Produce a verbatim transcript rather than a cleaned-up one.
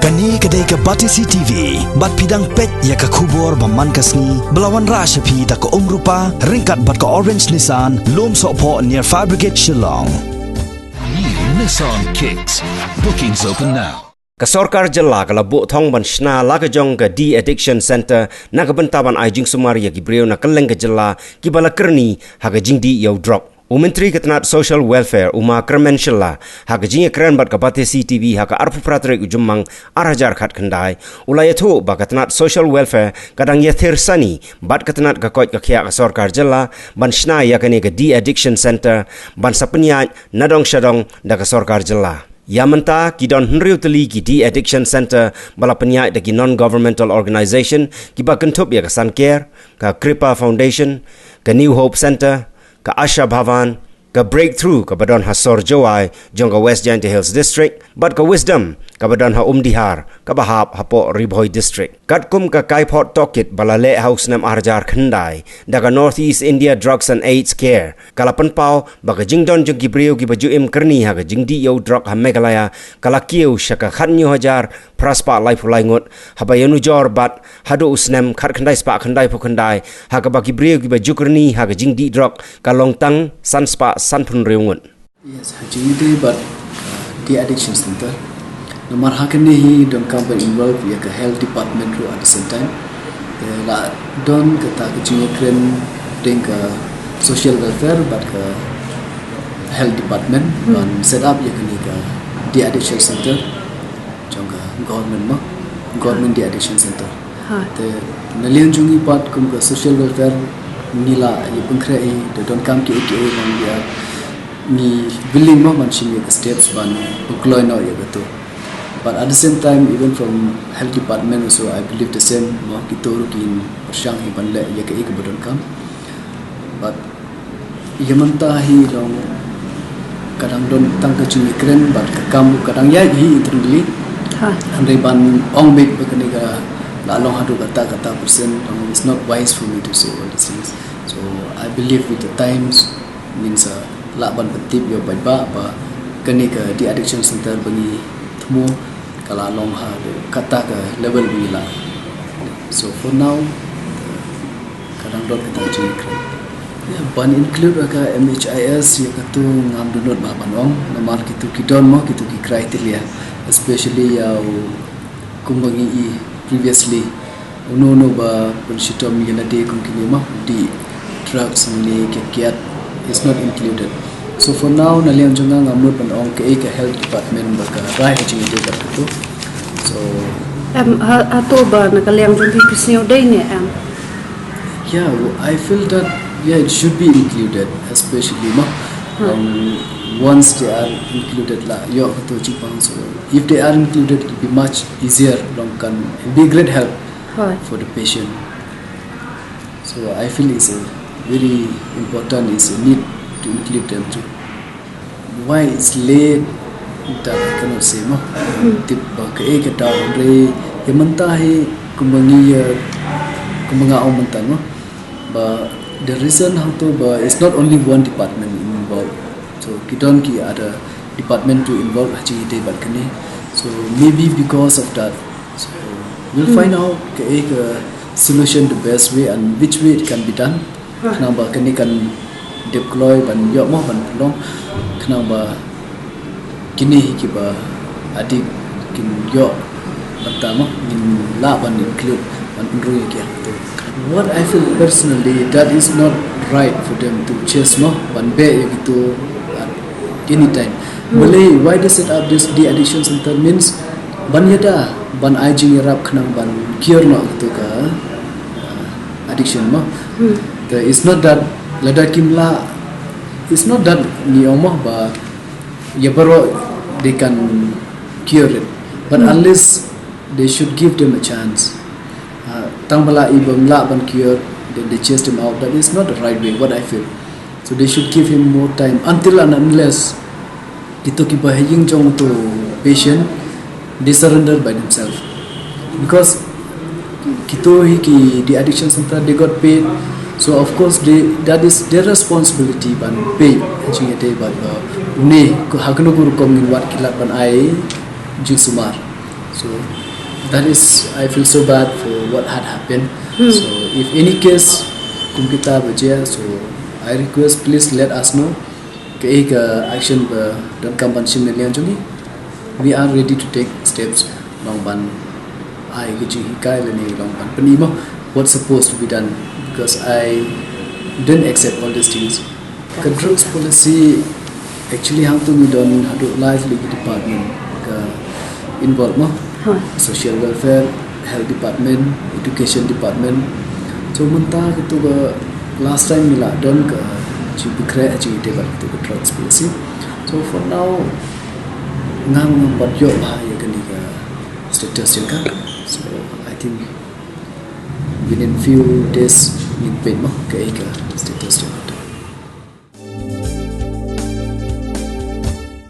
Kane ka dei ka Batesi T V, bad phi dang peit ïa ka khubor ba man ka sngi, ba la wanrah sha phi da ka Umrupa, ryngkat bad ka Orange Nissan, Lumsohphoh near Fire Brigade Shillong. New Nissan Kicks. Bookings open now. Ka sorkar jylla ka la buh thong ban shna la ka jong ka de-addiction center na ka bynta ban ai jingsumar ïa ki briew na kylleng ka jylla kiba la kyrni ha ka jingdih ïa u drok. U Myntri ka tnat Social Welfare, u Ma Kyrmen Shylla, ha ka jingïakren bad ka Batesi T V ha ka arphew phra tarik u Jymmang ar hajar khatkhyndai, u la ïathuh ba ka tnat Social Welfare ka dang ïathir sani bad ka tnat ka koit ka khiah ka sorkar jylla ban shna ïa kane ka de-addiction center ban sa pynïaid na dong sha dong da ka sorkar jylla. Ïa mynta ki don hynriew tylli ki de-addiction center ba la pynïaid da ki non-governmental organization kiba kynthup ïa ka Sanker, ka Kripa Foundation, ka New Hope Center, ka Asha Bhavan, ka Breakthrough kaba don ha sor Jowai jong ka West Jaintia Hills District, bad ka Wisdom kaba don ha Umdihar kaba hap hapoh Ri Bhoi District. Katkum ka kaiphod tohkit ba la leh ha u snem ar hajar khyndai da ka North East India Drugs and AIDS Care, ka la pynpaw ba ka jingdon jong ki briew kiba ju im kyrni ha ka jingdih ïa u drok ha Meghalaya ka la kiew sha ka khathynñiew hajar phra spah laiphew lai ngut, haba ïanujor bad haduh u snem khatkhyndai spah khyndai phew khyndai, ha kaba ki briew kiba ju kyrni ha ka jingdih drok ka long tang san spah sanphew hynriew ngut. Yes, ha jingïadei bad, uh, de-addiction center. Namar ha kane hi donkam ban involve ïa ka health department ruh at the same time. Te la don kata ka jingïakren deng ka social welfare bad ka health department ban set up ïa kane ka de-addiction center jong ka government mo, government de-addiction center. Ha. Te na liang jong ngi pat kum ka social welfare ngi la ïa pynkhreh hi, te donkam ki A K A ban ïa ngi willing mo ban shim ïa ka steps ban pynkloi noh ïa kato. But at the same time, even from health department also, I believe the same mo, kito ruh kin pyrshang hi ban leh ïa kaei kaba donkam. But ïa mynta hi long ka dang don tang ka jingïakren bad ka kam ka dang ïaid hi internally. Ha. Hynrei ban ong beit ba kane ka la long haduh kata kata percent, long, it's not wise for me to say all these things. So I believe with the times, means, uh, lah ban pyntip ïa u paidbah ba kane ka de-addiction center ba ngi thmu ka la long ha kata ka level ba ngi lah. So for now, ka dang don kata jingkren. Ïa, ban include ïa ka M H I S ïa kato ngam don nud ba ban ong, namar kito ki don mo kito ki criteria, especially ïa u kumba ngi i previously. Uno uno ba pynshitom ïa lade kum kine mo, dih drugs ne kiad kiad is not included. So for now na liang jong nga ngam nud ban ong kaei ka health department ba ka rai ha jingïadei bad kato. So em, ha, hato ba na ka liang jong phi phi sngew dei ne em? Yeah, I feel that, yeah, it should be included, especially mo. Hmm. Um, once they are included la ïoh kato jingpang, so if they are included, it will be much easier, long kan, it will be a great help, right, for the patient. So I feel it's a very important, it's a need to include them too. Why it's late, that I cannot say mo. Hmm. Tip ba kaei ka daw, hynrei ïa mynta hi kumba ngi ïa, kumba nga ong mynta mo. Ba the reason hangto ba it's not only one department involved. So ki don ki other department ruh involved ha jingïadei bad kane. So maybe because of that, so we'll, hmm, find out kaei ka solution the best way and which way it can be done. Khnang ba kane kan dep kloi ban ïoh mo ban pynlong. Khnang ba kine hi kiba addict kin ïoh bynta mo, ngin lah ban include ban pynrung ïa ki ha kato. What I feel personally, that is not right for them to chase mo ban beh ïa kito at any time. Hmm. Balei, why they set up this de-addiction center means ban ïada, ban ai jingïarap khnang ban cure noh kito ka, uh, addiction mo. Hmm. It's not that lada kim lah, it's not that ngi ong mo ba ïa baroh they can cure it. But, hmm, unless they should give them a chance. Uh, tang ba la i bym lah ban cure, then they chase them out. That is not the right way, what I feel. So they should give him more time until and unless kito kiba ha ïing jong uto patient, they surrender by themselves. Because kito hi ki de-addiction center, they got paid. So of course they, that is their responsibility ban pay. Jingïadei bad, uh, une, ha kano ka rukom ngin wad ki lad ban ai jingsumar. So that is, I feel so bad for what had happened. So if any case kum kita ba jia, so I request, please let us know kaei ka action ba donkam ban shim na liang jong ngi. We are ready to take steps long ban ai ka jinghikai lane long ban pyni mo what's supposed to be done, because I didn't accept all these things. Ka drugs policy, actually hangto ngi don haduh lai tylli ki department ka involve mo. Social welfare, health department, education department. So mynta kito ka last time ngi la don ka jingpynkhreh jingïadei bad kito ka drugs policy. So for now ngam ngam pat ïoh bha ïa kane ka status jong ka. So I think within few days ngin peit mo kaei ka status jong ka.